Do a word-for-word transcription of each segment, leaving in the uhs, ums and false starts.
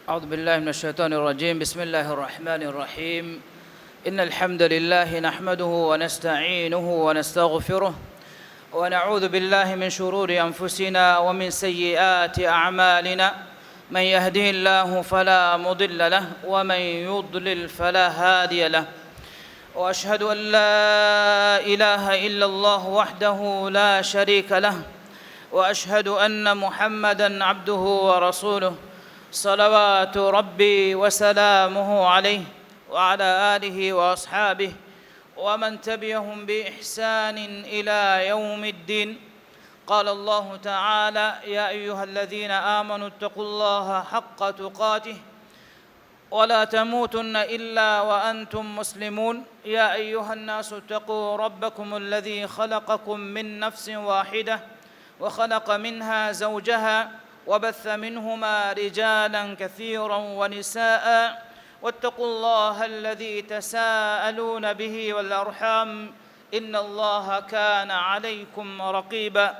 أعوذ بالله من الشيطان الرجيم. بسم الله الرحمن الرحيم. إن الحمد لله نحمده ونستعينه ونستغفره، ونعوذ بالله من شرور أنفسنا ومن سيئات أعمالنا. من يهده الله فلا مضل له، ومن يضلل فلا هادي له. وأشهد أن لا إله إلا الله وحده لا شريك له، وأشهد أن محمدا عبده ورسوله، صلوات ربي وسلامه عليه وعلى آله وأصحابه ومن تبعهم بإحسان إلى يوم الدين. قال الله تعالى: يا أيها الذين آمنوا اتقوا الله حق تقاته ولا تموتن إلا وأنتم مسلمون. يا أيها الناس اتقوا ربكم الذي خلقكم من نفس واحدة وخلق منها زوجها وبث منهما رجالا كثيرا ونساء واتقوا الله الذي تساءلون به والأرحام إن الله كان عليكم رقيبا.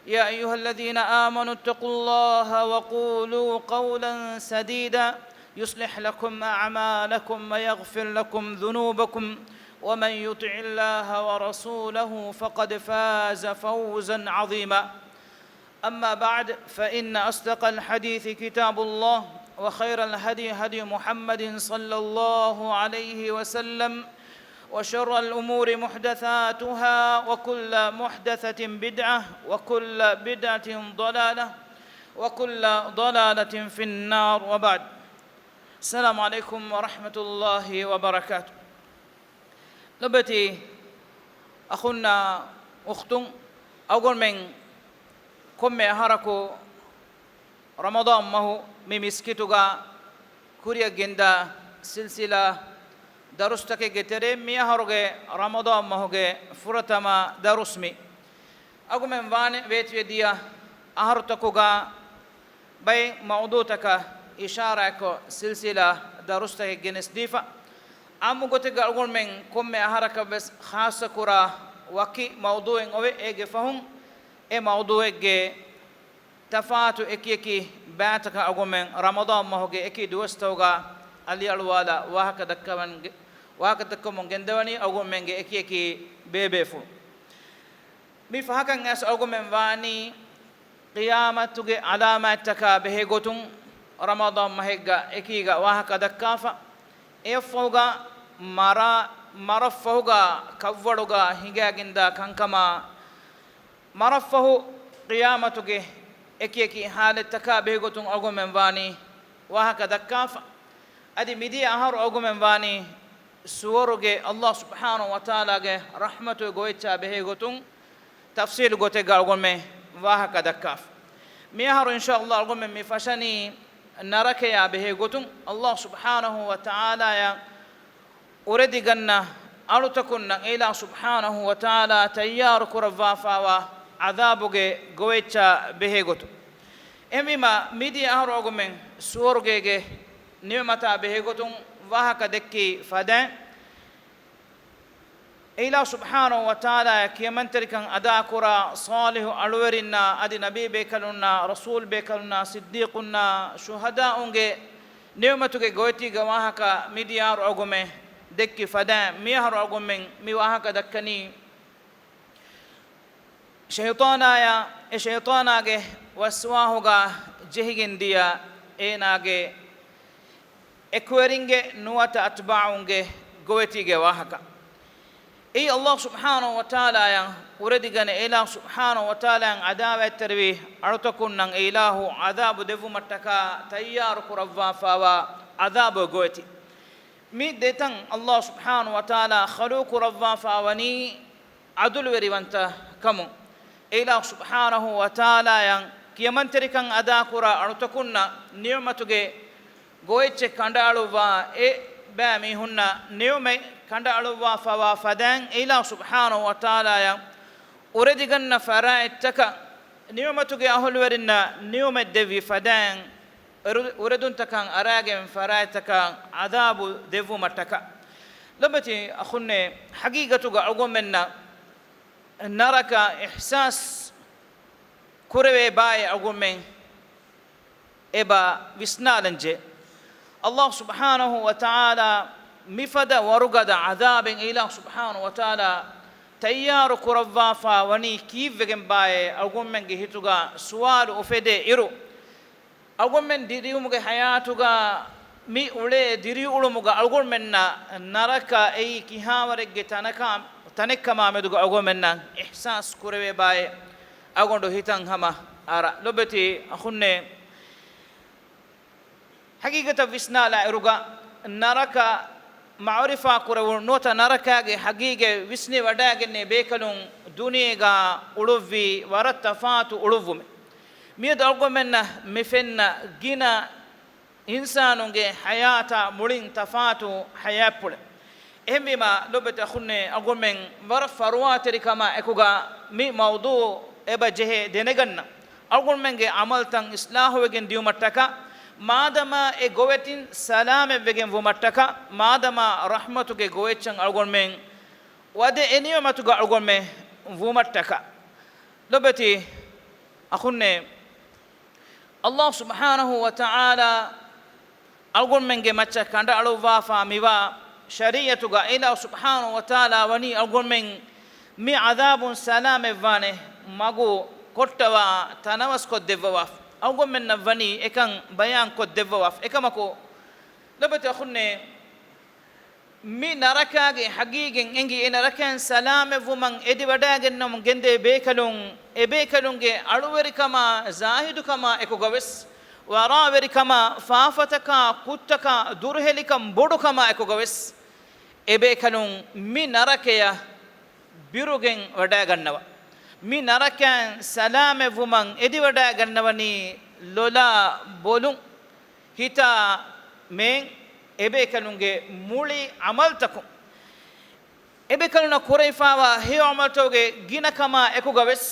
يا أيها الذين آمنوا اتقوا الله وقولوا قولا سديدا يصلح لكم أعمالكم ويغفر لكم ذنوبكم ومن يطع الله ورسوله فقد فاز فوزا عظيما. أما بعد، فإن أصدق الحديث كتاب الله، وخير الهدي هدي محمد صلى الله عليه وسلم، وشر الأمور محدثاتها، وكل محدثة بدعة، وكل بدعة ضلالة، وكل ضلالة في النار، وبعد. السلام عليكم ورحمة الله وبركاته. ލޮބުވެތި އަޚުންނާ އުޚްތުން، އަޅުގަނޑުމެން ކޮންމެ އަހަރަކު ރަމަޟާން މަހު މި މިސްކިތުގަ ކުރިއަށް ގެންދާ ސިލްސިލާ ދަރުސްތަކެއްގެ ތެރެއިން މި އަހަރުގެ ރަމަޟާން މަހުގެ ފުރަތަމަ ދަރުސް މި. އަޅުގަނޑުމެން ވާނެ ވޭތުވެދިޔަ އަހަރުތަކުގަ ބައެއް މައުޟޫޢުތަކަށް އިޝާރާތްކޮށް ސިލްސިލާ ދަރުސްތަކެއް ގެނެސްދީފަ. އާއްމު ގޮތެއްގަ އަޅުގަނޑުމެން ކޮންމެ އަހަރަކަށް ވެސް ޚާއްޞަކުރާ ވަކި މައުޟޫޢެއް އޮވެ، އޭގެ ފަހުން އެ މައުޟޫޢެއްގެ ތަފާތު އެކިއެކި ބައިތަކަށް އަޅުގަނޑުމެން ރަމަޟާން މަހުގެ އެކި ދުވަސްތަކުގަ އަލިއަޅުވާލާ ވާހަކަ ދައްކަވަން، ވާހަކަ ދައްކަމުން ގެންދަވަނީ އަޅުގަނޑުމެންގެ އެކިއެކި ބޭބޭފުޅުން. މި ފަހަކަށް އައިސް އަޅުގަނޑުމެން ވާނީ ޤިޔާމަތުގެ ޢަލާމާތްތަކާ ބެހޭގޮތުން ރަމަޟާން މަހެއްގަ އެކީގަ ވާހަކަ ދައްކާފަ. އެއަށްފަހުގަ މަރާ، މަރަށްފަހުގަ ކަށްވަޅުގަ ހިނގައިގެންދާ ކަންކަމާ، މަރަށްފަހު ޤިޔާމަތުގެ އެކިއެކި ޙާލަތްތަކާ ބެހޭގޮތުން އަޅުގަނޑުމެން ވާނީ ވާހަކަ ދައްކާފަ. އަދި މިދިޔަ އަހަރު އަޅުގަނޑުމެން ވާނީ ސުވަރުގެ ﷲ ސުބްޙާނަހޫ ވަތަޢާލާގެ ރަޙްމަތުގެ ގޮވެއްޗާ ބެހޭގޮތުން ތަފްޞީލު ގޮތެއްގަ އަޅުގަނޑުމެން ވާހަކަ ދައްކާފަ. މިއަހަރު އިންޝާﷲ އަޅުގަނޑުމެން މި ފަށަނީ ނަރަކަޔާ ބެހޭގޮތުން ﷲ ސުބްޙާނަހޫ ވަތަޢާލާއަށް އުރެދިގަންނަ އަޅުތަކުންނަށް އެއިލާހު ސުބްޙާނަހޫ ވަތަޢާލާ ތައްޔާރު ކުރައްވާފައިވާ ޢަޛާބުގެ ގޮވެއްޗާ ބެހޭގޮތުން. އެހެންވީމާ، މިދިޔަ އަހަރު އަޅުގަނޑުމެން ސުވަރުގޭގެ ނިޢުމަތާ ބެހޭގޮތުން ވާހަކަ ދެއްކި ފަދައިން، އެއިލާހު ސުބްޙާނަހޫ ވަތަޢާލާއަށް ކިޔަމަންތެރިކަން އަދާކުރާ ޞާލިޙު އަޅުވެރިންނާ، އަދި ނަބީ ބޭކަލުންނާ، ރަސޫލް ބޭކަލުންނާ، ޞިއްދީޤުންނާ، ޝުހަދާއުންގެ ނިޢުމަތުގެ ގޮވެތީގެ ވާހަކަ މިދިޔަ އަހަރު އަޅުގަނޑުމެން ދެއްކި ފަދައިން، މިއަހަރު އަޅުގަނޑުމެން މި ވާހަކަ ދައްކަނީ ޝައިޠާނާއާ، އެ ޝައިޠާނާގެ ވަސްވާހުގަ ޖެހިގެން ދިޔަ އޭނާގެ އެކުވެރިންގެ ނުވަތަ އަތްބާޢުންގެ ގޮވެތީގެ ވާހަކަ. އެއީ ﷲ ސުބްޙާނަހޫ ވަތަޢާލާއަށް އުރެދިގަނެ، އެއިލާހު ސުބްޙާނަހޫ ވަތަޢާލާއަށް ޢަދާވާތްތެރިވި އަޅުތަކުންނަށް އެއިލާހު ޢަޛާބު ދެއްވުމަށްޓަކާ ތައްޔާރު ކުރައްވާފައިވާ ޢަޛާބުގެ ގޮވެތި. މި ދެތަން ﷲ ސުބްޙާނަހޫ ވަތަޢާލާ ޚަލުޤު ކުރައްވާފައިވަނީ ޢަދުލުވެރިވަންތަ ކަމުން. އެއިލާހު ސުބްޙާނަހޫ ވަތަޢާލާއަށް ކިޔަމަންތެރިކަން އަދާކުރާ އަޅުތަކުންނަށް ނިޢުމަތުގެ ގޮވެއްޗެއް ކަނޑައަޅުއްވާ، އެ ބައި މީހުންނަށް ނިޢުމަތް ކަނޑައަޅުއްވާފައިވާ ފަދައިން، އެއިލާހު ސުބްޙާނަހޫ ވަތަޢާލާއަށް އުރެދިގަންނަ ފަރާތްތަކަށް ނިޢުމަތުގެ އަހުލުވެރިންނަށް ނިޢުމަތް ދެއްވި ފަދައިން، އުރެ-، އުރެދުންތަކަށް އަރާގެން ފަރާތްތަކަށް ޢަޛާބު ދެއްވުމަށްޓަކާ. ލޮބުވެތި އަޚުންނޭ، ޙަޤީޤަތުގަ އަޅުގަނޑުމެންނަށް ނަރަކަ އިޙްސާސް ކުރެވޭ ބައެއް އަޅުގަނޑުމެން އެބަ ވިސްނާލަންޖެ. ﷲ ސުބްޙާނަހޫ ވަތަޢާލާ މިފަދަ ވަރުގަދަ ޢަޛާބެއް އިލާހު ސުބްޙާނަހޫ ވަތަޢާލާ ތައްޔާރު ކުރައްވާފާ ވަނީ ކީއްވެގެންބާއޭ؟ އަޅުގަނޑުމެންގެ ހިތުގަ ސުވާލު އުފެދޭ އިރު، އަޅުގަނޑުމެން ދިރިއުޅުމުގެ ޙަޔާތުގަ މި އުޅޭ ދިރިއުޅުމުގަ އަޅުގަނޑުމެންނަށް ނަރަކަ އެއީ ކިހާވަރެއްގެ ތަނަކާ، ތަނެއްކަމާ މެދުގަ އަޅުގަނޑުމެންނަށް އިޙްސާސް ކުރެވޭބާއޭ؟ އަޅުގަނޑު ހިތަށް ހަމަ އަރާ. ލޮބެތި އަޚުންނޭ، ޙަޤީޤަތަށް ވިސްނާލާ އިރުގަ، ނަރަކަ މަޢުރިފާ ކުރެވުނު ނުވަތަ ނަރަކާގެ ޙަޤީޤަތް ވިސްނިވަޑައިގެންނެވި ބޭކަލުން ދުނިޔޭގަ އުޅުއްވީ ވަރަށް ތަފާތު އުޅުއްވުމެއް. މިއަދު އަޅުގަނޑުމެންނަށް މި ފެންނަ ގިނަ އިންސާނުންގެ ޙަޔާތާ މުޅިން ތަފާތު ޙަޔާތްޕުޅެއް. އެހެންވީމާ، ލޮބެތި އަޚުންނޭ، އަޅުގަނޑުމެން ވަރަށް ފަރުވާތެރިކަމާ އެކުގަ މި މައުޟޫޢު އެބަ ޖެހޭ ދެނެގަންނަ. އަޅުގަނޑުމެންގެ ޢަމަލުތައް އިޞްލާޙުވެގެން ދިއުމަށްޓަކާ، މާދަމާ އެ ގޮވެތިން ސަލާމަތްވެގެން ވުމަށްޓަކާ، މާދަމާ ރަޙްމަތުގެ ގޮވެއްޗަށް އަޅުގަނޑުމެން ވަދެ އެ ނިޢުމަތުގަ އަޅުގަނޑުމެން ވުމަށްޓަކާ. ލޮބެތި އަޚުންނޭ، ﷲ ސުބްޙާނަހޫ ވަތަޢާލާ އަޅުގަނޑުމެންގެ މައްޗަށް ކަނޑައަޅުއްވާފާ މިވާ ޝަރީޢަތުގަ އިލާހު ސުބްޙާނަހޫ ވަތަޢާލާ ވަނީ އަޅުގަނޑުމެން މި ޢަޛާބުން ސަލާމަތްވާނެ މަގު ކޮށްޓަވާ ތަނަވަސްކޮށްދެއްވަވާފަ. އަޅުގަނޑުމެންނަށް ވަނީ އެކަން ބަޔާންކޮށްދެއްވަވާފަ. އެކަމަކު، ލޮބެތި އަޚުންނޭ، މި ނަރަކާގެ ޙަޤީޤަތް އެނގި، އެ ނަރަކައިން ސަލާމަތްވުމަށް އެދިވަޑައިގަންނަވަމުން ގެންދެވި ބޭކަލުން، އެ ބޭކަލުންގެ އަޅުވެރިކަމާ، ޒާހިދުކަމާ އެކުގަވެސް، ވަރާވެރިކަމާ، ފާފަތަކާ، ކުށްތަކާ، ދުރުހެލިކަން ބޮޑުކަމާ އެކުގަވެސް، އެ ބޭކަލުން މި ނަރަކަޔަށް ބިރުގެން ވަޑައިގަންނަވާ. މި ނަރަކައިން ސަލާމަތްވުމަށް އެދިވަޑައިގަންނަވަނީ ލޮލާ ބޮލުން، ހިތާ މޭން، އެބޭކަލުންގެ މުޅި ޢަމަލުތަކުން. އެބޭކަލުންނަށް ކުރެވިފާވާ ހެޔޮ ޢަމަލުތަކުގެ ގިނަކަމާ އެކުގަވެސް،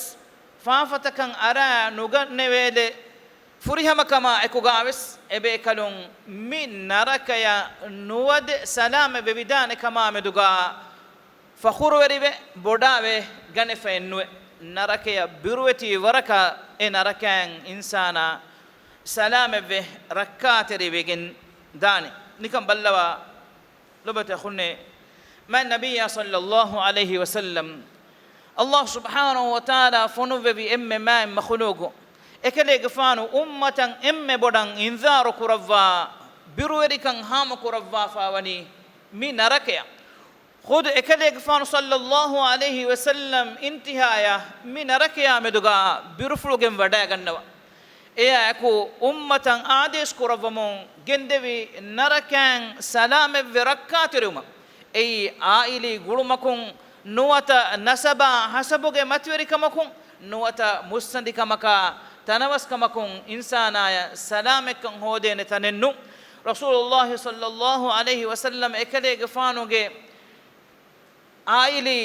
ފާފަތަކަށް އަރާ ނުގަނެވޭލެ ފުރިހަމަކަމާ އެކުގަވެސް، އެބޭކަލުން މި ނަރަކަޔަށް ނުވަދެ ސަލާމަތްވެވިދާނެ ކަމާ މެދުގަ ފަޚުރުވެރިވެ، ބޮޑާވެ ގަނެފައެއްނުވެ. ނަރަކަޔަށް ބިރުވެތި ވަރަކަށް އެ ނަރަކައިން އިންސާނާ ސަލާމަތްވެ، ރައްކާތެރިވެގެން ދާނެ. ނިކަން ބައްލަވާ، ލޮބެތި އަޚުންނޭ، މާތް ނަބިއްޔާ ޞައްލައްލާހު ޢަލައިހި ވަސައްލަމް، ﷲ ސުބްޙާނަހޫ ވަތަޢާލާ ފޮނުއްވެވި އެންމެ މާތް މަޚުލޫޤު، އެކަލޭގެފާނު އުއްމަތަށް އެންމެ ބޮޑަށް އިންޒާރު ކުރައްވާ، ބިރުވެރިކަން ހާމަކުރައްވާފާ ވަނީ މި ނަރަކަޔަށް. ޚުދު އެކަލޭގެފާނު ޞައްލައްލާހު ޢަލައިހި ވަސައްލަމް އިންތިހާޔަށް މި ނަރަކަޔާ މެދުގަ ބިރުފުޅުގެން ވަޑައިގަންނަވާ. އެއާއެކު އުއްމަތަށް އާދޭސް ކުރައްވަމުން ގެންދެވި ނަރަކައިން ސަލާމަތްވެ ރައްކާތެރިވުމަށް. އެއީ އާއިލީ ގުޅުމަކުން، ނުވަތަ ނަސަބާ ހަސަބުގެ މަތިވެރިކަމަކުން، ނުވަތަ މުއްސަނދިކަމަކާ ތަނަވަސްކަމަކުން އިންސާނާޔަށް ސަލާމަތްކަން ހޯދޭނެ ތަނެއްނު. ރަސޫލުﷲ ޞައްލައްލާހު ޢަލައިހި ވަސައްލަމް އެކަލޭގެފާނުގެ އާއިލީ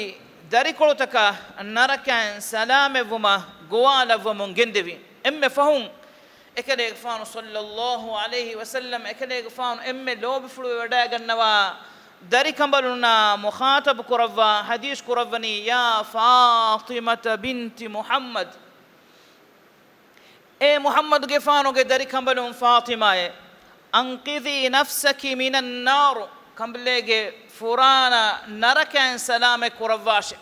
ދަރިކޮޅުތަކަށް ނަރަކައިން ސަލާމަތްވުމަށް ގޮވާލައްވަމުން ގެންދެވި. އެންމެ ފަހުން އެކަލޭގެފާނު ޞައްލައްލާހު ޢަލައިހި ވަސައްލަމް އެކަލޭގެފާނު އެންމެ ލޯބިފުޅުވެވަޑައިގަންނަވާ ދަރިކަނބަލުންނާ މުޚާޠަބު ކުރައްވާ ޙަދީޘް ކުރައްވަނީ، يا فاطمة بنت محمد، އޭ މުޙައްމަދުގެފާނުގެ ދަރިކަނބަލުން ފާޠިމާއޭ، أنقذي نفسك من النار، ކަނބަލޭގެ ފުރާނަ ނަރަކައިން ސަލާމަތް ކުރައްވާށެ.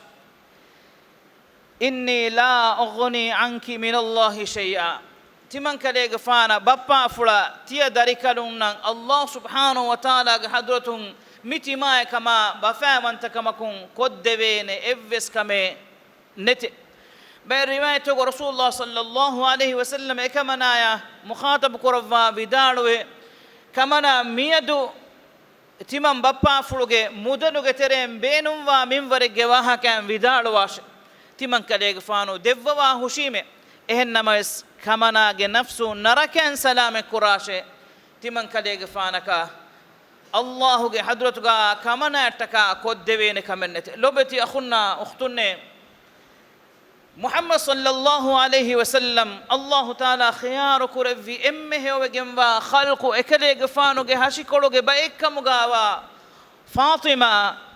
إني لا أغني عنك من الله شيئا. ތިމަންކަލޭގެފާނަށް ބައްޕާފުޅަށް ތިޔަ ދަރިކަލުންނަށް ﷲ ސުބްޙާނަހޫ ވަތަޢާލާގެ ޙަޟްރަތުން މި ތިމާއަށް ކަމާ ބަފައިވަންތަކަމަކުން ކޮށްދެވޭނެ އެއްވެސް ކަމެއް ނެތެ. ބައެއް ރިވާޔަތްތަކުގަ ރަސޫލުﷲ ޞައްލައްލާހު ޢަލައިހި ވަސައްލަމަ އެކަމަނާޔާ މުޚާޠަބު ކުރައްވާ ވިދާޅުވޭ، ކަމަނާ މިއަދު ތިމަން ބައްޕާފުޅުގެ މުދަލުގެ ތެރެއިން ބޭނުންވާ މިންވަރެއްގެ ވާހަކައިން ވިދާޅުވާށެ. ތިމަން ކަލޭގެފާނު ދެއްވަވާ ހުށީމޭ. އެހެން ނަމަވެސް، ކަމަނާގެ ނަފްސު ނަރަކައިން ސަލާމަތް ކުރާށޭ. ތިމަން ކަލޭގެފާނަކަށް ﷲ ގެ ޙަޟްރަތުގަ ކަމަނާއަށްޓަކާ ކޮށްދެވޭނެ ކަމެއް ނެތެ. ލޮބެތި އަޚުންނާ އުޚްތުންނޭ، މުޙައްމަދު ޞައްލައްލާހު ޢަލައިހި ވަސައްލަމް ﷲ ތަޢާލާ ޚިޔާރު ކުރެއްވި އެންމެ ހެޔޮވެގެންވާ ޚަލްޤު އެކަލޭގެފާނުގެ ހަށިކޮޅުގެ ބައެއްކަމުގަވާ ފާޠިމާ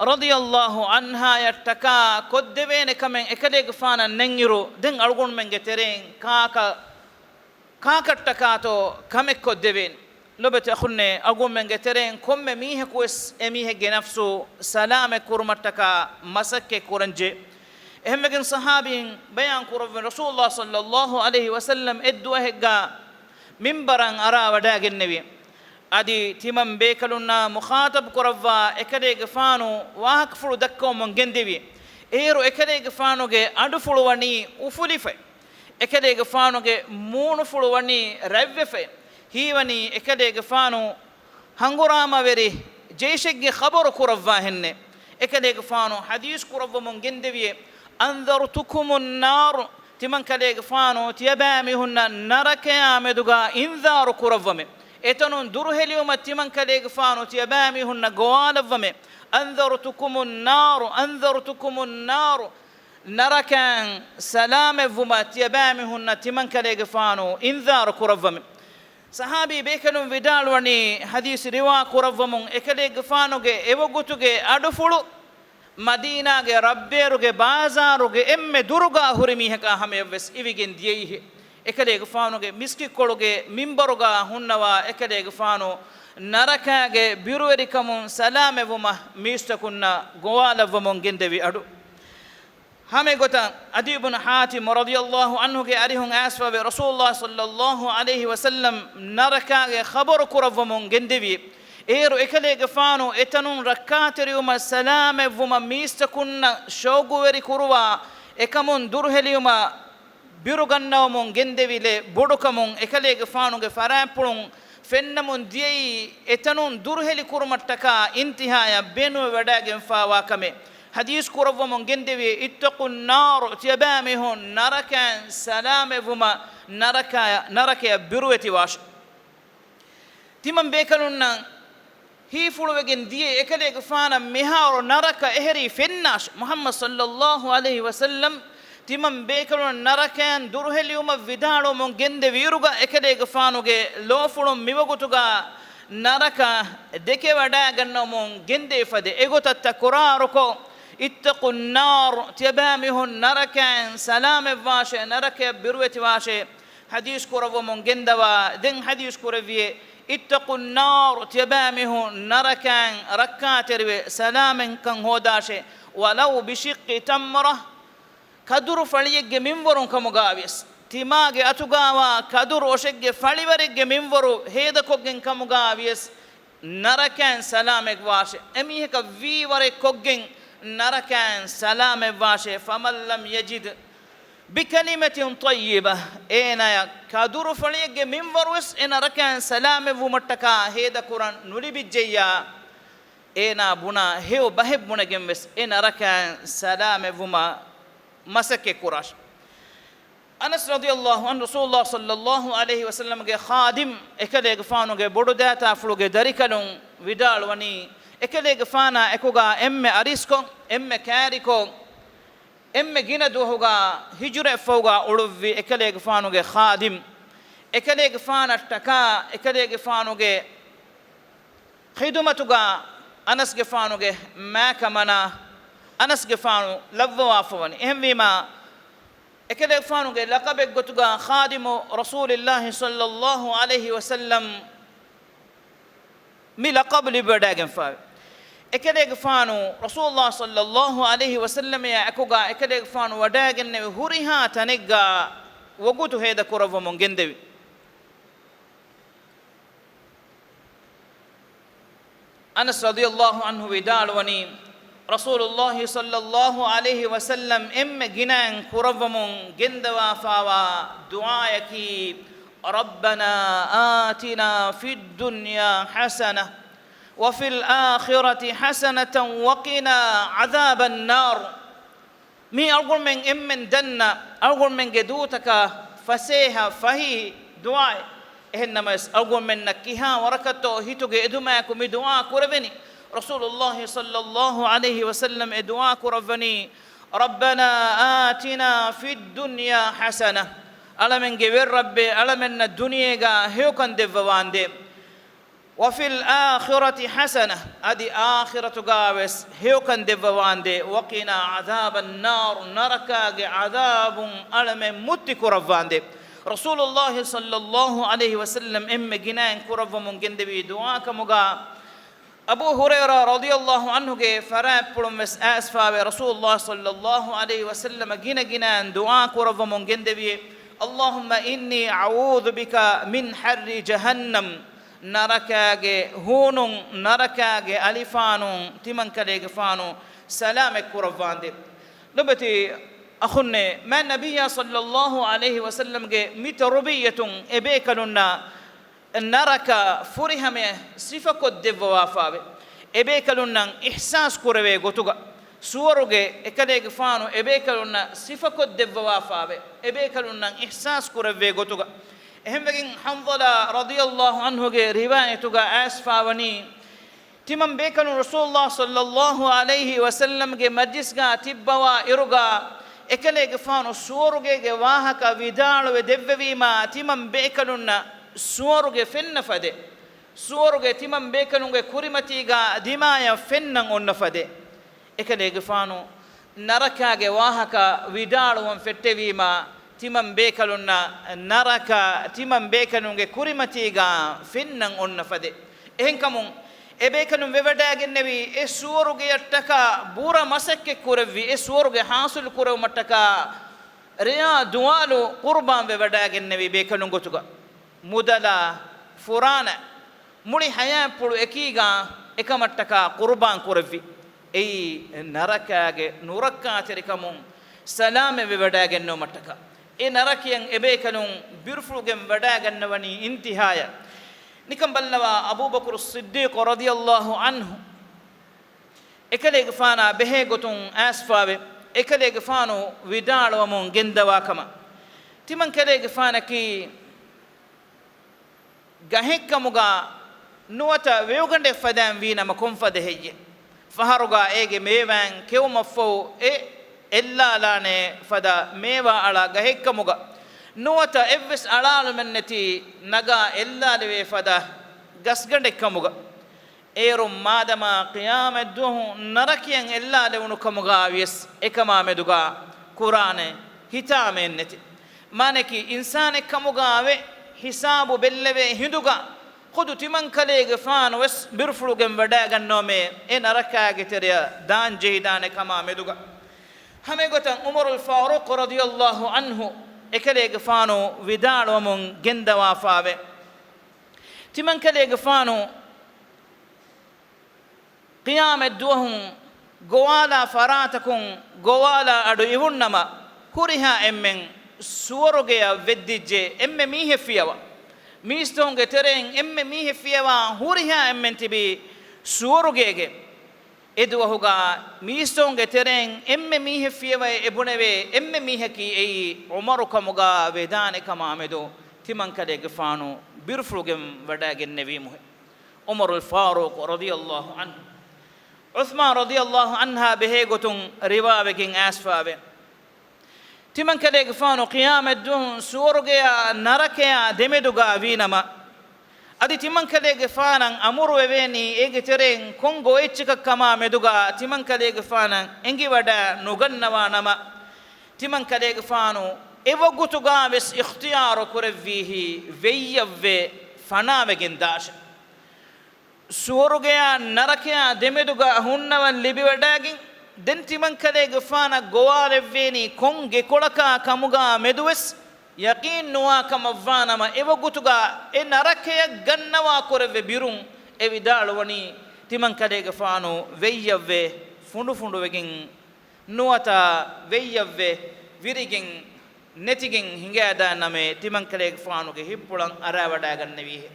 ރަޟިޔައްލާހު ޢަންހާއަށްޓަކާ ކޮށްދެވޭނެ ކަމެއް އެކަލޭގެފާނަށް ނެތްއިރު، ދެން އަޅުގަނޑުމެންގެ ތެރެއިން ކާކަށް ކާކަށްޓަކާތޯ ކަމެއް ކޮށްދެވޭނެ. ލޮބުވެތި އަޚުންނޭ، އަޅުގަނޑުމެންގެ ތެރެއިން ކޮންމެ މީހަކުވެސް އެމީހެއްގެ ނަފްސު ސަލާމަތް ކުރުމަށްޓަކާ މަސައްކަތް ކުރަންޖެހޭ. އެހެންވެގެން ޞަޙާބީން ބަޔާން ކުރައްވަން، ރަސޫލުﷲ ޞައްލަﷲ ޢަލައިހި ވަސައްލަމް އެއްދުވަހެއްގަ މިންބަރަށް އަރާ ވަޑައިގެންނެވި. އަދި ތިމަން ބޭކަލުންނާ މުޚާޠަބު ކުރައްވާ އެކަލޭގެފާނު ވާހަކަފުޅު ދައްކަވަމުން ގެންދެވި. އޭރު އެކަލޭގެފާނުގެ އަޑުފުޅު ވަނީ އުފުލިފައި. އެކަލޭގެފާނުގެ މޫނުފުޅު ވަނީ ރަތްވެފައި. ހީވަނީ އެކަލޭގެފާނު ހަނގުރާމަވެރި ޖެއިޝެއްގެ ޚަބަރު ކުރައްވާހެންނެއް. އެކަލޭގެފާނު ޙަދީޘް ކުރައްވަމުން ގެންދެވިއޭ، أنذرتكم النار، ތިމަން ކަލޭގެފާނު ތިޔަބައިމީހުންނަށް ނަރަކަޔާ މެދުގަ އިންޒާރު ކުރައްވަމެ. އެތަނުން ދުރުހެލިވުމަށް ތިމަން ކަލޭގެފާނު ތިޔަބައިމީހުންނަށް ގޮވާލައްވަމެ. أنذرتكم النار، أنذرتكم النار، ނަރަކައިން ސަލާމަތްވުމަށް ތިޔަބައިމީހުންނަށް ތިމަން ކަލޭގެފާނު އިންޒާރު ކުރައްވަމެ. ޞަޙާބީ ބޭކަލުން ވިދާޅުވަނީ، ޙަދީޘް ރިވާ ކުރައްވަމުން އެކަލޭގެފާނުގެ އެވަގުތުގެ އަޑުފުޅު މަދީނާގެ ރަށްބޭރުގެ ބާޒާރުގެ އެންމެ ދުރުގަ ހުރި މީހަކާ ހަމަޔަށްވެސް އިވިގެން ދިޔައީހެއް. އެކަލޭގެފާނުގެ މިސްކިތްކޮޅުގެ މިންބަރުގަ ހުންނަވާ އެކަލޭގެފާނު ނަރަކާގެ ބިރުވެރިކަމުން ސަލާމަތްވުމަށް މީސްތަކުންނަށް ގޮވާލައްވަމުން ގެންދެވި އަޑު. ހަމަ އެގޮތަށް ޢަދީ ބުނު ޙާތިމް ރަޟިޔަﷲ ޢަންހުގެ އަރިހުން އައިސްފަވެ، ރަސޫލުﷲ ޞައްލަﷲ ޢަލައިހި ވަސައްލަމް ނަރަކާގެ ޚަބަރު ކުރައްވަމުން ގެންދެވި. އޭރު އެކަލޭގެފާނު އެތަނުން ރައްކާތެރިވުމަށް ސަލާމަތްވުމަށް މީސްތަކުންނަށް ޝައުގުވެރި ކުރުވާ، އެކަމުން ދުރުހެލިވުމަށް ބިރުގަންނަވަމުން ގެންދެވިލެއް ބޮޑުކަމުން އެކަލޭގެފާނުގެ ފަރާތްޕުޅުން ފެންނަމުން ދިޔައީ، އެތަނުން ދުރުހެލި ކުރުމަށްޓަކާ އިންތިހާޔަށް ބޭނުންވެވަޑައިގެންފާވާ ކަމެއް. ޙަދީޘް ކުރައްވަމުން ގެންދެވި، اتقوا النار، ތިޔަބައިމީހުން ނަރަކައިން ސަލާމަތްވުމަށް، ނަރަކަޔަށް، ނަރަކަޔަށް ބިރުވެތިވާށި. ތިމަން ބޭކަލުންނަށް ހީފުޅުވެގެން ދިޔަ އެކަލޭގެފާނަށް މިހާރު ނަރަކަ އެހެރީ ފެންނާށި. މުޙައްމަދު ޞައްލަﷲ ޢަލައިހި ވަސައްލަމް ތިމަން ބޭކަލުން ނަރަކައިން ދުރުހެލިވުމަށް ވިދާޅުވަމުން ގެންދެވިއިރުގަ އެކަލޭގެފާނުގެ ލޯފުޅުން މިވަގުތުގަ ނަރަކަ ދެކެވަޑައިގަންނަވަމުން ގެންދެވިފަދަ އެގޮތަށް ތަކުރާރުކޮށް، اتقوا النار، ތިޔަބައިމީހުން ނަރަކައިން ސަލާމަތްވާށޭ، ނަރަކަޔަށް ބިރުވެތިވާށޭ. ޙަދީޘް ކުރައްވަމުން ގެންދަވާ، ދެން ޙަދީޘް ކުރެއްވިއޭ، اتقوا النار، ތިޔަބައިމީހުން ނަރަކައިން ރައްކާތެރިވެ ސަލާމަތްކަން ހޯދާށޭ، ولو بشق تمرة، ކަދުރު ފަޅިއެއްގެ މިންވަރުން ކަމުގައިވިޔަސް، ތިމާގެ އަތުގައިވާ ކަދުރު އޮށެއްގެ ފަޅިވަރެއްގެ މިންވަރު ހޭދަކޮށްގެން ކަމުގައިވިޔަސް، ނަރަކައިން ސަލާމަތްވާށޭ. އެމީހަކަށް ވީވަރެއް ކޮށްގެން ނަރަކައިން ސަލާމަތްވާށޭ. فمن لم يجد بكلمة طيبة، އޭނާޔަށް ކަދުރުފަޅިއެއްގެ މިންވަރުވެސް އެ ނަރަކައިން ސަލާމަތްވުމަށްޓަކާ ހޭދަކުރަން ނުލިބިއްޖެއްޔާ، އޭނާ ބުނާ ހެޔޮ ބަހެއް ބުނެގެންވެސް އެ ނަރަކައިން ސަލާމަތްވުމަށް މަސައްކަތް ކުރާށި. އަނަސް ރަޟިޔަﷲ ޢަންހު، ރަސޫލުﷲ ޞައްލަﷲ ޢަލައިހި ވަސައްލަމްގެ ޚާދިމް، އެކަލޭގެފާނުގެ ބޮޑުދައިތާފުޅުގެ ދަރިކަލުން ވިދާޅުވަނީ، އެކަލޭގެފާނާ އެކުގަ އެންމެ އަރިސްކޮށް، އެންމެ ކައިރިކޮށް، އެންމެ ގިނަ ދުވަހުގަ ހިޖުރައަށްފަހުގަ އުޅުއްވި އެކަލޭގެފާނުގެ ޚާދިމް، އެކަލޭގެފާނަށްޓަކާ އެކަލޭގެފާނުގެ ޚިދުމަތުގަ އަނަސްގެފާނުގެ މާކަމަނާ އަނަސްގެފާނު ލައްވަވާފަވަނީ. އެހެންވީމާ، އެކަލޭގެފާނުގެ ލަޤަބެއްގޮތުގަ ޚާދިމު ރަސޫލިﷲ ޞައްލަﷲ ޢަލައިހި ވަސައްލަމް މި ލަޤަބު ލިބިވަޑައިގެންފާވޭ. އެކަލޭގެފާނު ރަސޫލުﷲ ޞައްލަﷲ ޢަލައިހި ވަސައްލަމްއާ އެކުގަ އެކަލޭގެފާނު ވަޑައިގެންނެވި ހުރިހާ ތަނެއްގަ ވަގުތު ހޭދަކުރައްވަމުން ގެންދެވި. އަނަސް ރަޟިޔަﷲ ޢަންހު ވިދާޅުވަނީ، ރަސޫލުﷲ ޞައްލަﷲ ޢަލައިހި ވަސައްލަމް އެންމެ ގިނައިން ކުރައްވަމުން ގެންދަވާފާވާ ދުޢާއަކީ، ربنا آتنا في الدنيا حسنة وفي الآخرة حسنة وقنا عذاب النار. މީ އަޅުގަނޑުމެން އެންމެން ދަންނަ، އަޅުގަނޑުމެންގެ ދޫތަކަށް ފަސޭހަ ފަހި ދުޢާއެއް. އެހެންނަމަވެސް، އަޅުގަނޑުމެންނަށް ކިހާ ވަރަކަށްތޯ ހިތުގެ އެދުމާއެކު މި ދުޢާ ކުރެވެނީ. ރަސޫލުﷲ ޞައްލަﷲ ޢަލައިހި ވަސައްލަމް އެ ދުޢާ ކުރައްވަނީ، ربنا آتنا في الدنيا حسنة. އަޅަމެންގެ ވެރި ރައްބޭ، އަޅަމެންނަށް ދުނިޔޭގަ ހެޔޮކަން ދެއްވަވާނދޭ. وفي الآخرة حسنة، އަދި އާޚިރަތުގަވެސް ހެޔޮކަން ދެއްވަވާނދޭ. وقنا عذاب النار، ނަރަކާގެ ޢަޛާބުން އަޅަމެން މުއްތި ކުރައްވާނދޭ. ރަސޫލުﷲ ޞައްލަﷲ ޢަލައިހި ވަސައްލަމް އެންމެ ގިނައިން ކުރައްވަމުން ގެންދެވީ ދުޢާ ކަމުގަ، އަބޫ ހުރައިރާ ރަޟިޔަﷲ ޢަންހުގެ ފަރާތްޕުޅުން ވެސް އައިސްފާވެ، ރަސޫލުﷲ ޞައްލަﷲ ޢަލައިހި ވަސައްލަމަ ގިނަ ގިނައިން ދުޢާ ކުރައްވަމުން ގެންދެވިއޭ، اللهم إني أعوذ بك من حر جهنم، ނަރަކާގެ ހޫނުން، ނަރަކާގެ އަލިފާނުން ތިމަންކަލޭގެފާނު ސަލާމަތް ކުރައްވާނދޭ. ލޮބެތި އަޚުންނޭ، މާތް ނަބިއްޔާ ޞައްލަﷲ ޢަލައިހި ވަސައްލަމްގެ މި ތަރުބިއްޔަތުން އެބޭކަލުންނަށް ނަރަކަ ފުރިހަމަޔަށް ސިފަކޮށްދެއްވަވާފާވެ، އެބޭކަލުންނަށް އިޙްސާސް ކުރެވޭ ގޮތުގަ، ސުވަރުގެ އެކަލޭގެފާނު އެބޭކަލުންނަށް ސިފަކޮށްދެއްވަވާފާވެ، އެބޭކަލުންނަށް އިޙްސާސް ކުރެއްވޭ ގޮތުގަ. އެހެންވެގެން ޙަންޒަލާ ރަޟިޔަﷲ ޢަންހުގެ ރިވާޔަތުގަ އައިސްފާވަނީ، ތިމަން ބޭކަލުން ރަސޫލުﷲ ޞައްލަﷲ ޢަލައިހި ވަސައްލަމްގެ މަޖްލިސްގަ ތިއްބަވާ އިރުގަ، އެކަލޭގެފާނު ސުވަރުގޭގެ ވާހަކަ ވިދާޅުވެ ދެއްވެވީމާ، ތިމަން ބޭކަލުންނަށް ސުވަރުގެ ފެންނަ ފަދަ، ސުވަރުގެ ތިމަން ބޭކަލުންގެ ކުރިމަތީގަ ދިމާޔަށް ފެންނަން އޮންނަ ފަދަ. އެކަލޭގެފާނު ނަރަކާގެ ވާހަކަ ވިދާޅުވަން ފެއްޓެވީމާ، ތިމަން ބޭކަލުންނަށް ނަރަކަ ތިމަން ބޭކަލުންގެ ކުރިމަތީގަ ފެންނަން އޮންނަ ފަދަ. އެހެންކަމުން، އެބޭކަލުން ވެވަޑައިގެންނެވީ އެ ސުވަރުގެއަށްޓަކާ ބުރަ މަސައްކަތް ކުރެއްވި، އެ ސުވަރުގެ ޙާޞިލު ކުރެވުމަށްޓަކާ ރެޔާ ދުވާލު ޤުރުބާން ވެވަޑައިގެންނެވި ބޭކަލުން ގޮތުގަ، މުދަލާ ފުރާނަ މުޅި ޙަޔާތްޕުޅު އެކީގަ އެކަމަށްޓަކާ ޤުރުބާން ކުރެއްވި. އެއީ ނަރަކާގެ ނުރައްކާތެރިކަމުން ސަލާމަތްވެވަޑައިގެންނެވުމަށްޓަކާ. އެ ނަރަކަޔަށް އެބޭކަލުން ބިރުފުޅުގެން ވަޑައިގަންނަވަނީ އިންތިހާޔަށް. ނިކަން ބައްލަވާ، އަބޫބަކުރު ޞިއްދީޤު ރަޟިޔަﷲ ޢަންހު އެކަލޭގެފާނާ ބެހޭ ގޮތުން އައިސްފާވެ، އެކަލޭގެފާނު ވިދާޅުވަމުން ގެންދަވާ ކަމަށް، ތިމަންކަލޭގެފާނަކީ ގަހެއްކަމުގަ ނުވަތަ ވެވުގަނޑެއް ފަދައިން ވީނަމަ ކޮންފަދަ ހެއްޔެވެ؟ ފަހަރުގަ އޭގެ މޭވާއިން ކެއުމަށްފަހު އެ އެއްލާލާނެ ފަދަ މޭވާ އަޅާ ގަހެއްކަމުގަ، ނުވަތަ އެއްވެސް އަޅާލުމެއްނެތި ނަގާ އެއްލާލެވޭ ފަދަ ގަސްގަނޑެއްކަމުގަ. އޭރުން މާދަމާ ޤިޔާމަތްދުވަހު ނަރަކަޔަށް އެއްލާލެވުނު ކަމުގަ ވިޔަސް، އެކަމާ މެދުގަ ކުރާނެ ހިތާމައެއްނެތި. މާނައަކީ، އިންސާނެއް ކަމުގަ ވެ ހިސާބު ބެއްލެވޭ ހިނދުގަ، ޚުދު ތިމަންކަލޭގެފާނު ވެސް ބިރުފުޅުގެން ވަޑައިގަންނަވަމޭ، އެ ނަރަކާގެ ތެރެއަށް ދާން ޖެހިދާނެ ކަމާ މެދުގަ. ހަމައެގޮތަށް ޢުމަރުލް ފާރޫޤު ރަޟިޔަﷲ ޢަންހު އެކަލޭގެފާނު ވިދާޅުވަމުން ގެންދަވާފާވެ، ތިމަންކަލޭގެފާނު ޤިޔާމަތްދުވަހު ގޮވާލާ ފަރާތަކުން ގޮވާލާ އަޑު އިވުންނަމަ، ހުރިހާ އެންމެން ސުވަރުގެއަށް ވެއްދިއްޖެ އެންމެ މީހެއް ފިޔަވާ. މީސްތަކުންގެ ތެރެއިން އެންމެ މީހެއް ފިޔަވާ ހުރިހާ އެންމެން ތިބީ ސުވަރުގޭގެ. އެދުވަހުގަ މީސްތަކުންގެ ތެރެއިން އެންމެ މީހެއް ފިޔަވައި އެބުނެވޭ އެންމެ މީހަކީ އެއީ ޢުމަރު ކަމުގަ ވެދާނެ ކަމާ މެދު ތިމަންކަލޭގެފާނު ބިރުފުޅުގެން ވަޑައިގެންނެވީމުހެ. ޢުމަރުލް ފާރޫޤު ރަޟިޔަﷲ ޢަންހު، ޢުޘްމާން ރަޟިޔަﷲ ޢަންހާ ބެހޭ ގޮތުން ރިވާވެގެން އައިސްފާވެ، ތިމަންކަލޭގެފާނު ޤިޔާމަތްދުވަހު ސުވަރުގެޔާ ނަރަކަޔާ ދެމެދުގަ ވީނަމަ، އަދި ތިމަންކަލޭގެފާނަށް އަމުރުވެވޭނީ އޭގެ ތެރެއިން ކޮން ގޮވައެއްޗަކަށް ކަމާ މެދުގަ ތިމަންކަލޭގެފާނަށް އެނގިވަޑައި ނުގަންނަވާ ނަމަ، ތިމަންކަލޭގެފާނު އެވަގުތުގަ ވެސް އިޚްތިޔާރު ކުރެއްވީހީ ވެއްޔަށްވެ ފަނާވެގެން ދާށޭ. ސުވަރުގެޔާ ނަރަކަޔާ ދެމެދުގަ ހުންނަވަން ލިބިވަޑައިގެން، ދެން ތިމަންކަލޭގެފާނަށް ގޮވާލެއްވޭނީ ކޮން ގެކޮޅަކާ ކަމުގަ މެދުވެސް ޔަޤީން ނުވާ ކަމަށްވާނަމަ، އެވަގުތުގަ އެ ނަރަކަޔަށް ގަންނަވާ ކުރެއްވި ބިރުން އެ ވިދާޅުވަނީ، ތިމަންކަލޭގެފާނު ވެއްޔަށްވެ ފުނޑުފުނޑުވެގެން ނުވަތަ ވެއްޔަށްވެ ވިރިގެން ނެތިގެން ހިނގައިދާނަމޭ، ތިމަންކަލޭގެފާނުގެ ހިތްޕުޅަށް އަރާވަޑައިގަންނެވީހެ.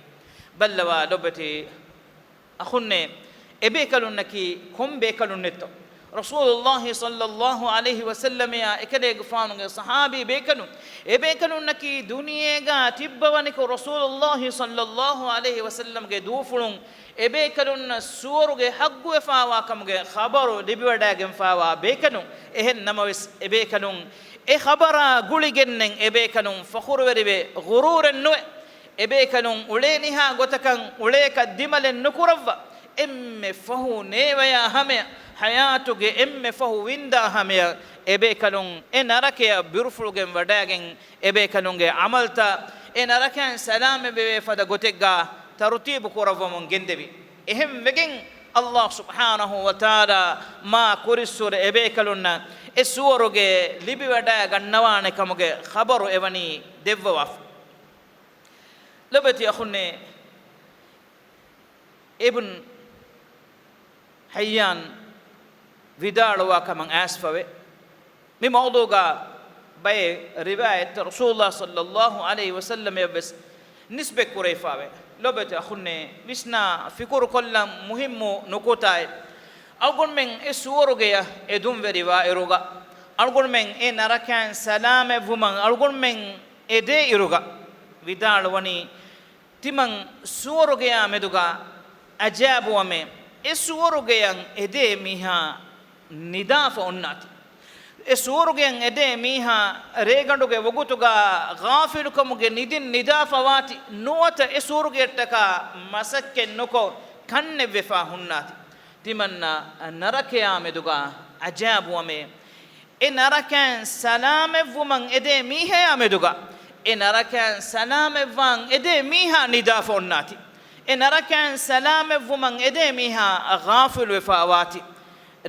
ބައްލަވާ ލޮބެތި އަޚުންނޭ، އެބޭކަލުންނަކީ ކޮން ބޭކަލުންނެއްތޯ؟ ރަސޫލުﷲ ޞައްލަﷲ ޢަލައިހި ވަސައްލަމައާ އެކަލޭގެފާނުގެ ޞަޙާބީ ބޭކަލުން، އެބޭކަލުންނަކީ ދުނިޔޭގަ ތިއްބަވަނިކޮށް ރަސޫލުﷲ ޞައްލަﷲ ޢަލައިހި ވަސައްލަމްގެ ދޫފުޅުން އެބޭކަލުންނަށް ސުވަރުގެ ޙައްޤުވެފާވާ ކަމުގެ ޚަބަރު ލިބިވަޑައިގެންފާވާ ބޭކަލުން. އެހެން ނަމަވެސް، އެބޭކަލުން އެ ޚަބަރާ ގުޅިގެންނެން އެބޭކަލުން ފަޚުރުވެރިވެ، ޣުރޫރެއް ނުވެ، އެބޭކަލުން އުޅޭނިހާ ގޮތަކަށް އުޅޭކަށް ދިމަލެއް ނުކުރައްވާ، އެންމެ ފަހު ނޭވަޔާ ހަމަޔަށް ޙަޔާތުގެ އެންމެ ފަހު ވިންދާ ހަމަޔަށް އެބޭކަލުން އެ ނަރަކަޔަށް ބިރުފުޅުގެން ވަޑައިގެން، އެބޭކަލުންގެ ޢަމަލުތައް އެ ނަރަކައިން ސަލާމަތްވެވޭ ފަދަ ގޮތެއްގާ ތަރުތީބު ކުރައްވަމުން ގެންދެވި. އެހެން ވެގެން، ﷲ ސުބްޙާނަހޫ ވަތަޢާލާ މާ ކުރިއްސުރެ އެބޭކަލުންނަށް އެ ސުވަރުގެ ލިބިވަޑައި ގަންނަވާނެ ކަމުގެ ޚަބަރު އެވަނީ ދެއްވަވާފަ. ލޮބެތި އަޚުންނޭ، އިބްނު ޙައްޔާން ވިދާޅުވާ ކަމަށް އައިސްފަވޭ. މި މައުޟޫޢުގަ ބައެއް ރިވާޔަތްތައް ރަސޫލުﷲ ޞައްލައްލާހު ޢަލައިހި ވަސައްލަމަށްވެސް ނިސްބަތް ކުރެވިފަވޭ. ލޮބެތި އަޚުންނޭ، ވިސްނާ ފިކުރުކޮށްލަން މުހިއްމު ނުކުތާއެއް. އަޅުގަނޑުމެން އެ ސުވަރުގެޔަށް އެދުންވެރިވާއިރުގަ، އަޅުގަނޑުމެން އެ ނަރަކައިން ސަލާމަތްވުމަށް އަޅުގަނޑުމެން އެދޭއިރުގަ، ވިދާޅުވަނީ، ތިމަން ސުވަރުގެޔާ މެދުގަ އަޖައިބުވަމޭ، އެ ސުވަރުގެޔަށް އެދޭ މީހާ ނިދާފަ އޮންނާތި. އެ ސުވަރުގެޔަށް އެދޭ މީހާ ރޭގަނޑުގެ ވަގުތުގަ ޣާފިލުކަމުގެ ނިދިން ނިދާފަވާތި. ނުވަތަ އެ ސުވަރުގެއަށްޓަކާ މަސައްކަތް ނުކޮށް ކަންނެތްވެފަ ހުންނާތި. ތިމަންނަ ނަރަކަޔާ މެދުގަ އަޖައިބުވަމޭ. އެ ނަރަކައިން ސަލާމަތްވުމަށް އެދޭ މީހަޔާ މެދުގަ، އެ ނަރަކައިން ސަލާމަތްވާން އެދޭ މީހާ ނިދާފަ އޮންނާތި. އެ ނަރަކައިން ސަލާމަތްވުމަށް އެދޭ މީހާ ޣާފިލުވެފަ ވާތި.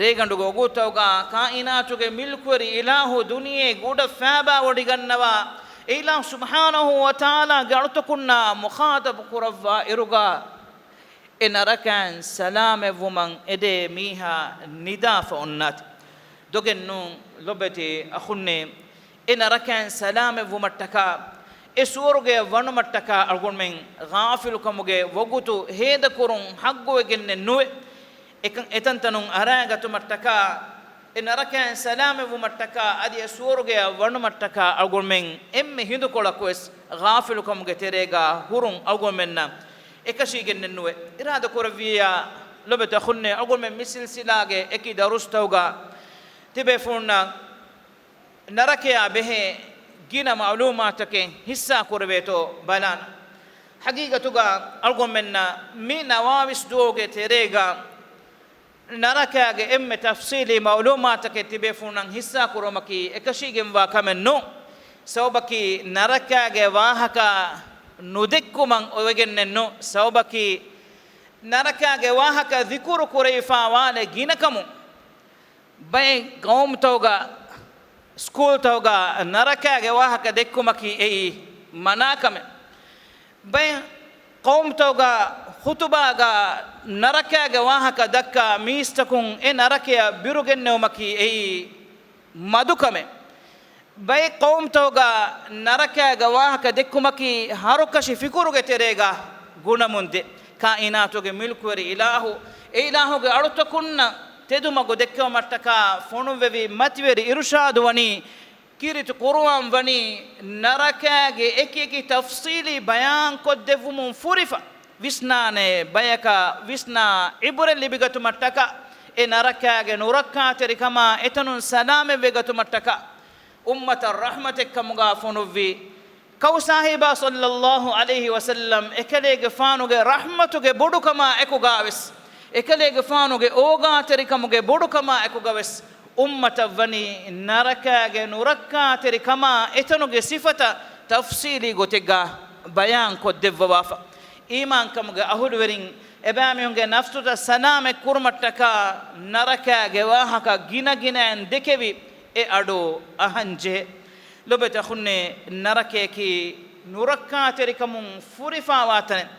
ރޭގަނޑުގެ ވަގުތުތަކުގަ ކާއިނާތުގެ މިލްކުވެރި އިލާހު ދުނިޔެ ގުޑަށް ފައިބާވޮޑިގަންނަވާ އެ އިލާހު ސުބްޙާނަހޫ ވަތަޢާލާގެ އަޅުތަކުންނާ މުޚާޠަބު ކުރައްވާ އިރުގަ، އެ ނަރަކައިން ސަލާމަތްވުމަށް އެދޭ މީހާ ނިދާފަ އޮންނާތި. ދޮގެއްނޫން ލޮބެތި އަޚުންނޭ، އެ ނަރަކައިން ސަލާމަތްވުމަށްޓަކާ، އެ ސުވަރުގެޔަށް ވަނުމަށްޓަކާ އަޅުގަނޑުމެން ޣާފިލުކަމުގެ ވަގުތު ހޭދަކުރުން ޙައްޤުވެގެންނެއް ނުވޭ. އެކަން އެތަންތަނުން އަރާގަތުމަށްޓަކާ، އެ ނަރަކައިން ސަލާމަތްވުމަށްޓަކާ، އަދި އެ ސުވަރުގެޔަށް ވަނުމަށްޓަކާ އަޅުގަނޑުމެން އެންމެ ހިނދުކޮޅަކުވެސް ޣާފިލުކަމުގެ ތެރޭގަ ހުރުން އަޅުގަނޑުމެންނަށް އެކަށީގެންނެއް ނުވޭ. އިރާދަ ކުރެއްވިއްޔާ، ލޮބެތި އަޚުންނޭ، އަޅުގަނޑުމެން މި ސިލްސިލާގެ އެކި ދަރުސްތަކުގަ ތިބޭފުޅުންނަށް ނަރަކަޔާ ބެހޭ ގިނަ މަޢުލޫމާތަކެއް ހިއްސާ ކުރެވޭތޯ ބަލާނަން. ޙަޤީޤަތުގަ އަޅުގަނޑުމެންނަށް މި ނަވާވީސް ދުވަހުގެ ތެރޭގަ ނަރަކައިގެ އެންމެ ތަފްޞީލީ މަޢުލޫމާތަކެއް ތިބޭފުޅުންނަށް ހިއްސާ ކުރުމަކީ އެކަށީގެންވާ ކަމެއް ނޫން. ސަބަބަކީ ނަރަކައިގެ ވާހަކަ ނުދެއްކުމަށް އޮވެގެންނެއް ނޫން. ސަބަބަކީ ނަރަކައިގެ ވާހަކަ ޛިކުރު ކުރެވިފާ ވާނެ ގިނަ ކަމުން. ބައެއް ޤައުމުތަކުގަ، ސްކޫލްތަކުގަ ނަރަކައިގެ ވާހަކަ ދެއްކުމަކީ އެއީ މަނާ ކަމެއް. ބައެއް ޤައުމުތަކުގަ ޚުތުބާގަ ނަރަކައިގެ ވާހަކަ ދައްކާ މީސްތަކުން އެ ނަރަކަޔަށް ބިރުގެންނެވުމަކީ އެއީ މަދުކަމެއް. ބައެއް ޤައުމުތަކުގަ ނަރަކައިގެ ވާހަކަ ދެއްކުމަކީ ހަރުކަށި ފިކުރުގެ ތެރޭގަ ގުނަމުންދޭ. ކާއިނާތުގެ މިލްކުވެރި އިލާހު، އެ އިލާހުގެ އަޅުތަކުންނަށް ތެދުމަގު ދެއްކެވުމަށްޓަކާ ފޮނުއްވެވި މަތިވެރި އިރުޝާދު ވަނީ، ކީރިތި ޤުރުއާން ވަނީ ނަރަކައިގެ އެކިއެކި ތަފްޞީލީ ބަޔާންކޮށްދެއްވުމުން ފުރިފަ. ވިސްނާނެ ބަޔަކަށް ވިސްނާ ޢިބުރަތް ލިބިގަތުމަށްޓަކާ، އެ ނަރަކައިގެ ނުރައްކާތެރިކަމާ އެތަނުން ސަލާމަތްވެގަތުމަށްޓަކާ، އުއްމަތަށް ރަޙްމަތެއްކަމުގާ ފޮނުއްވި ކައު ސާހިބާ ޞައްލައްލާހު ޢަލައިހި ވަސައްލަމް އެކަލޭގެފާނުގެ ރަޙްމަތުގެ ބޮޑުކަމާ އެކުގާވެސް، އެކަލޭގެފާނުގެ އޯގާތެރިކަމުގެ ބޮޑުކަމާ އެކުގަވެސް، އުއްމަތަށް ވަނީ ނަރަކައިގެ ނުރައްކާތެރިކަމާ އެތަނުގެ ސިފަތައް ތަފްޞީލީ ގޮތެއްގާ ބަޔާންކޮށްދެއްވަވާފަ. އީމާންކަމުގެ އަހުލުވެރިން، އެބައިމީހުންގެ ނަފްސުތައް ސަލާމަތް ކުރުމަށްޓަކާ ނަރަކައިގެ ވާހަކަ ގިނަގިނައިން ދެކެވި އެ އަޑު އަހަންޖެހޭ. ލޮބެތި އަޚުންނޭ، ނަރަކަޔަކީ ނުރައްކާތެރިކަމުން ފުރިފާވާ ތަނެއް.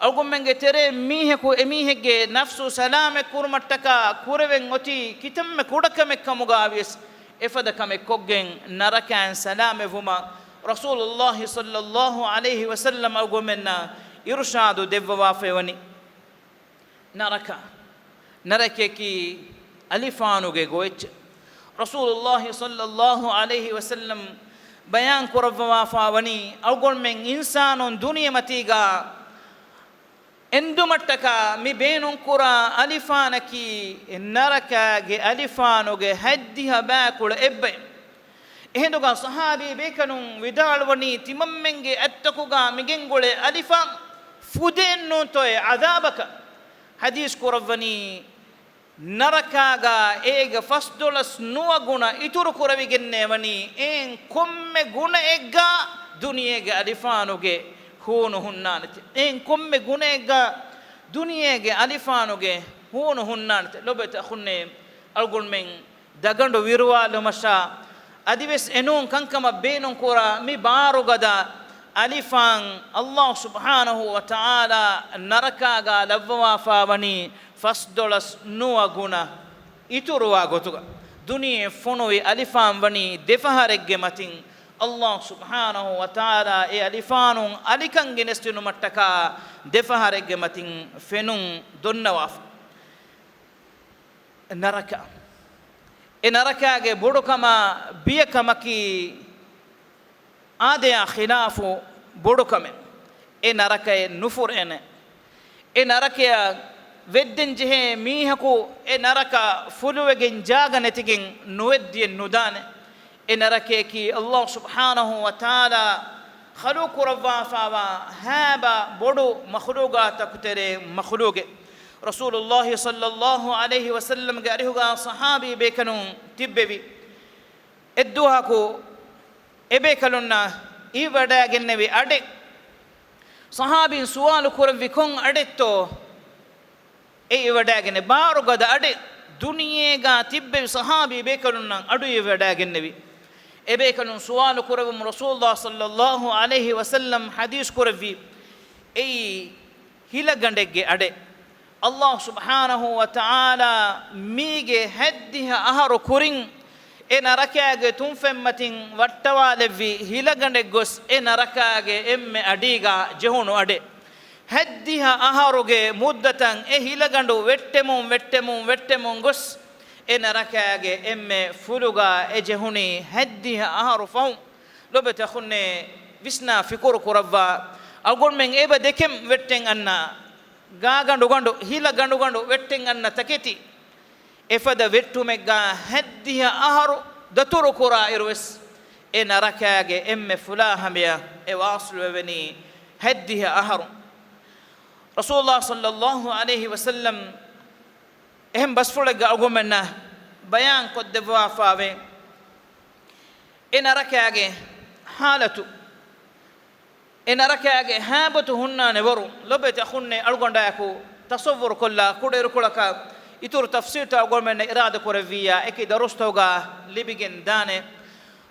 އަޅުގަނޑުމެންގެ ތެރޭ މީހަކު އެމީހެއްގެ ނަފްސު ސަލާމަތް ކުރުމަށްޓަކާ ކުރެވެން އޮތީ ކިތަންމެ ކުޑަކަމެއް ކަމުގާވިޔަސް، އެފަދަ ކަމެއް ކޮށްގެން ނަރަކައިން ސަލާމަތްވުމަށް ރަސޫލުﷲ ޞައްލައްލާހު ޢަލައިހި ވަސައްލަމް އަޅުގަނޑުމެންނަށް އިރުޝާދު ދެއްވަވާފައިވަނީ. ނަރަކަ، ނަރަކަޔަކީ އަލިފާނުގެ ގޮވެއްޗެއް. ރަސޫލުﷲ ޞައްލައްލާހު ޢަލައިހި ވަސައްލަމް ބަޔާން ކުރައްވަވާފާ ވަނީ، އަޅުގަނޑުމެން އިންސާނުން ދުނިޔެމަތީގަ އެނދުމަށްޓަކާ މި ބޭނުންކުރާ އަލިފާނަކީ ނަރަކައިގެ އަލިފާނުގެ ހަތްދިހަ ބައިކުޅަ އެއްބައި. އެހިނދުގަ ޞަޙާބީ ބޭކަލުން ވިދާޅުވަނީ، ތިމަންމެންގެ އަތްތަކުގަ މިގެންގުޅޭ އަލިފާން ފުދޭން ނޫންތޯއޭ ޢަޛާބަކަށް؟ ޙަދީޘް ކުރައްވަނީ، ނަރަކާގާ އޭގެ ފަސްދޮޅަސް ނުވަ ގުނަ އިތުރު ކުރެވިގެންނޭ ވަނީ، އެއިން ކޮންމެ ގުނައެއްގާ ދުނިޔޭގެ އަލިފާނުގެ ހޫނު ހުންނާނެތެ. އެއިން ކޮންމެ ގުނައެއްގާ ދުނިޔޭގެ އަލިފާނުގެ ހޫނު ހުންނާނެތެ. ލޮބުވެތި އަޚުންނޭ، އަޅުގަނޑުމެން ދަގަނޑު ވިރުވާލުމަށާ، އަދިވެސް އެނޫން ކަންކަމަށް ބޭނުންކުރާ މި ބާރުގަދަ އަލިފާން އައްލާހު ސުބްޙާނަހު ވަ ތަޢާލާ ނަރަކާގާ ލައްވަވާފާވަނީ ފަސްދޮޅަސް ނުވަ ގުނަ އިތުރުވާ ގޮތުގަ. ދުނިޔެ ފޮނުވި އަލިފާން ވަނީ ދެފަހަރެއްގެ މަތިން، އައްލާހު ސުބްޙާނަހު ވަ ތަޢާލާ އެ އަލިފާނުން އަލިކަން ގެނެސްދިނުމަށްޓަކާ ދެފަހަރެއްގެ މަތިން ފެނުން ދޮންނަވާފަ. ނަރަކަ. އެ ނަރަކާގެ ބޮޑުކަމާ ބިޔަކަމަކީ އާދަޔާ ޚިލާފު ބޮޑުކަމެއް. އެ ނަރަކައެއް ނުފުރޭނެ. އެ ނަރަކަޔަށް ވެއްދެން ޖެހޭ މީހަކު އެ ނަރަކަ ފުލުވެގެން ޖާގަ ނެތިގެން ނުވެއްދިއެއް ނުދާނެ. އެ ނަރަކަޔަކީ އައްލާހު ސުބްޙާނަހު ވަ ތަޢާލާ ޚަލުޤުކުރައްވާފާވާ ހާބަ ބޮޑު މަޚްލޫޤާތަކު ތެރޭ މަޚްލޫޤެއް. ރަސޫލުއްލާހި ޞައްލައްލާހު ޢަލައިހި ވަސައްލަމްގެ އަރިހުގާ ޞަޙާބީ ބޭކަލުން ތިއްބެވި. އެއްދުވަހަކު އެބޭކަލުންނަށް އިވިވަޑައިގެންނެވި އަޑެއް. ޞަޙާބީން ސުވާލު ކުރެއްވި ކޮން އަޑެއްތޯ؟ އެ އިވަޑައިގެން ބާރުގަދަ އަޑެއް ދުނިޔޭގާ ތިއްބެވި ޞަޙާބީ ބޭކަލުންނަށް އަޑު އިވިވަޑައިގެންނެވި. އެބޭކަލުން ސުވާލު ކުރެވުމުން ރަސޫލުއްލާހި ޞައްލައްލާހު ޢަލައިހި ވަސައްލަމް ޙަދީޘް ކުރެއްވީ، އެއީ ހިލަގަނޑެއްގެ އަޑެއް. އައްލާހު ސުބްޙާނަހު ވަ ތަޢާލާ މީގެ ހަތްދިހަ އަހަރު ކުރިން އެ ނަރަކާގެ ތުންފަތްމަތިން ވައްޓަވާލެއްވި ހިލަގަނޑެއް ގޮސް އެ ނަރަކާގެ އެންމެ އަޑީގާ ޖެހުނު އަޑެއް. ހަތްދިހަ އަހަރުގެ މުއްދަތަށް އެ ހިލަގަނޑު ވެއްޓެމުން، ވެއްޓެމުން، ވެއްޓެމުން ގޮސް އެ ނަރަކާގެ އެންމެ ފުލުގާ އެ ޖެހުނީ ހަތްދިހަ އަހަރު ފަހުން. ލޮބުވެތި އަޚުންނޭ، ވިސްނާ ފިކުރު ކުރައްވާ. އަޅުގަނޑުމެން އެބަ ދެކެން ވެއްޓެން އަންނަ ގާގަނޑުގަނޑު، ހިލަގަނޑުގަނޑު ވެއްޓެން އަންނަ ތަކެތި. އެފަދަ ވެއްޓުމެއްގާ ހަތްދިހަ އަހަރު ދަތުރުކުރާ އިރުވެސް، އެ ނަރަކާގެ އެންމެ ފުލާ ހަމަޔަށް އެ ވާސިލުވެވެނީ ހަތްދިހަ އަހަރު. ރަސޫލުއްލާހި ޞައްލައްލާހު ޢަލައިހި ވަސައްލަމް އެހެން ބަސްފުޅެއްގަ އަޅުގަނޑުމެންނަށް ބަޔާން ކޮށްދެއްވާފާވޭ. އެ ނަރަކާގެ ޙާލަތު، އެ ނަރަކާގެ ހައިބަތު ހުންނާނެ ވަރު، ލޮބުވެތި އަޚުންނޭ، އަޅުގަނޑާއެކު ތަޞައްވުރު ކޮށްލާ ކުޑައިރުކޮޅަކަށް އިތުރު ތަފްޞީލްތައް އަޅުގަނޑުމެންނަށް އިރާދަ ކުރެއްވިއްޔާ އެކި ދަރުސްތަކުގަ ލިބިގެން ދާނެ.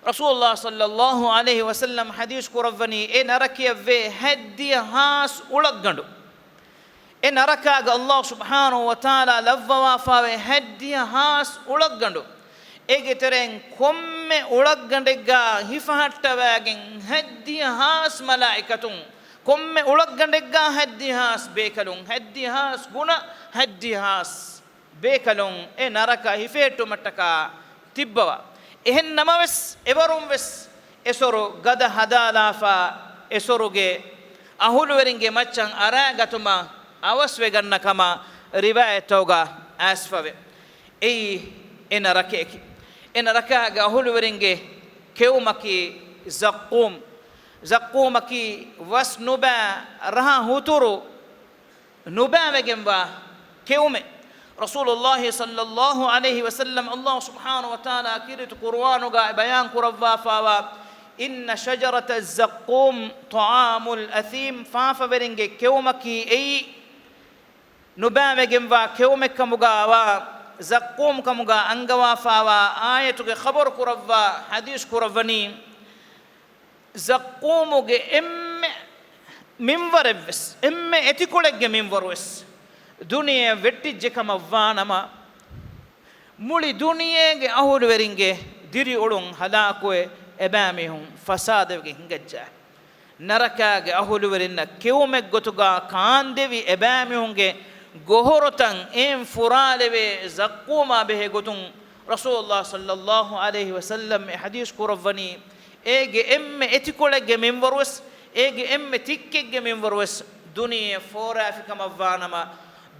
ރަސޫލުއްލާހި ޞައްލައްލާހު ޢަލައިހި ވަސައްލަމް ޙަދީޘް ކުރައްވަނީ އެ ނަރަކަޔަށް ވޭ ހަތްދިހަ ހާސް އުޅަށްގަނޑު. އެ ނަރަކާގަ އައްލާހު ސުބްޙާނަހު ވަ ތަޢާލާ ލައްވަވާފާވޭ ހަތްދިހަ ހާސް އުޅަށްގަނޑު. އޭގެ ތެރެއިން ކޮންމެ އުޅަށްގަނޑެއްގާ ހިފަހައްޓަވައިގެން ހަތްދިހަ ހާސް މަލާއިކަތުން، ކޮންމެ އުޅަށްގަނޑެއްގާ ހަތްދިހަ ހާސް ބޭކަލުން، ހަތްދިހަ ހާސް ގުނަ ހަތްދިހަ ހާސް ބޭކަލުން އެ ނަރަކަ ހިފެހެއްޓުމަށްޓަކާ ތިއްބަވާ. އެހެން ނަމަވެސް، އެވަރުން ވެސް އެ ސޮރު ގަދަ ހަދާލާފާ، އެ ސޮރުގެ އަހުލުވެރިންގެ މައްޗަށް އަރާގަތުމަށް އަވަސްވެގަންނަ ކަމަށް ރިވާޔަތްތަކުގަ އައިސްފަވޭ. އެއީ އެ ނަރަކަޔަކީ. އެ ނަރަކާގެ އަހުލުވެރިންގެ ކެއުމަކީ ޒައްޤޫމް. ޒައްޤޫމަކީ ވަސް ނުބާ ރަހަ ހުތުރު ނުބާވެގެންވާ ކެއުމެއް. ރަސޫލުއްލާހި ޞައްލައްލާހު ޢަލައިހި ވަސައްލަމް، އައްލާހު ސުބްޙާނަހު ވަ ތަޢާލާ ކީރިތި ޤުރުއާނުގައި ބަޔާން ކުރައްވާފާވާ، "إن شجرة الزقوم طعام الأثيم" ފާފަވެރިންގެ ކެއުމަކީ އެއީ، ނުބާވެގެންވާ ކެއުމެއްކަމުގައި ވާ، ޒައްޤޫމް ކަމުގައި އަންގަވާފާވާ އާޔަތުގެ ޚަބަރު ކުރައްވާ ޙަދީޘް ކުރައްވަނީ، ޒައްޤޫމުގެ އެންމެ މިންވަރެއްވެސް، އެންމެ އެތިކޮޅެއްގެ މިންވަރުވެސް ދުނިޔެއަށް ވެއްޓިއްޖެ ކަމަށް ވާނަމަ، މުޅި ދުނިޔޭގެ އަހުލުވެރިންގެ ދިރިއުޅުން ހަލާކުވެ، އެބައިމީހުން ފަސާދަވެގެން ހިނގައްޖެ. ނަރަކާގެ އަހުލުވެރިންނަށް ކެއުމެއްގޮތުގަ ކާންދެވި އެބައިމީހުންގެ ގޮހޮރުތައް އެއިން ފުރާލެވޭ ޒައްޤޫމާ ބެހޭ ގޮތުން ރަސޫލުއްލާހި ޞައްލައްލާހު ޢަލައިހި ވަސައްލަމް އެ ޙަދީޘް ކުރައްވަނީ، އޭގެ އެންމެ އެތިކޮޅެއްގެ މިންވަރުވެސް، އޭގެ އެންމެ ތިއްކެއްގެ މިންވަރުވެސް ދުނިޔެ ފޯރާފިކަމަށްވާނަމަ،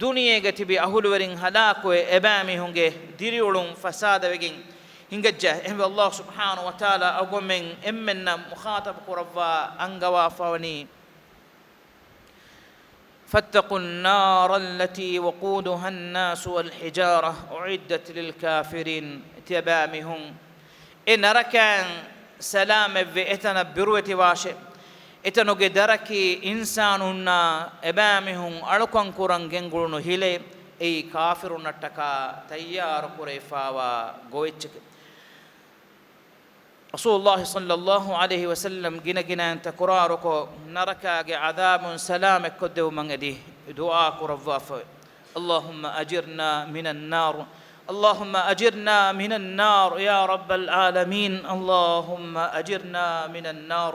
ދުނިޔޭގަ ތިބި އަހުލުވެރިން ހަލާކުވެ، އެބައިމީހުންގެ ދިރިއުޅުން ފަސާދަވެގެން ހިނގައްޖެ. އެހެންވެ، އައްލާހު ސުބްޙާނަހު ވަތަޢާލާ އަޅުގަނޑުމެން އެންމެންނަށް މުޚާޠަބު ކުރައްވާ އަންގަވާފަވަނީ، فاتقوا النار التي وقودها الناس والحجارة أعدت للكافرين. ތިޔަބައިމީހުން، އެ ނަރަކައިން ސަލާމަތްވެ އެތަނަށް ބިރުވެތިވާށޭ. އެތަނުގެ ދަރަކީ އިންސާނުންނާ އެބައިމީހުން އަޅުކަން ކުރަން ގެންގުޅުނު ހިލޭ. އެއީ ކާފިރުންނަށްޓަކާ ތައްޔާރު ކުރެވިފާވާ ގޮވެއްޗެކެވެ. ރަސޫލުﷲ ޞައްލަﷲ ޢަލައިހި ވަސައްލަމް ގިނަ ގިނައިން ތަކުރާރުކޮށް، ނަރަކާގެ ޢަޛާބުން ސަލާމަތްކޮށްދެއްވުމަށް އެދި ދުޢާ ކުރައްވާފައި. اللهم أجرنا من النار. اللهم أجرنا من النار يا رب العالمين. اللهم أجرنا من النار.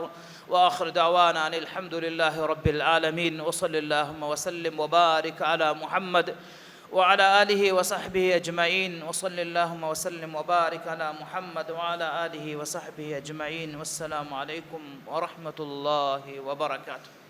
وآخر دعوانا أن الحمد لله رب العالمين. وصل اللهم وسلم وبارك على محمد وعلى آله وصحبه أجمعين. وصل اللهم وسلم وبارك على محمد وعلى آله وصحبه أجمعين. والسلام عليكم ورحمة الله وبركاته.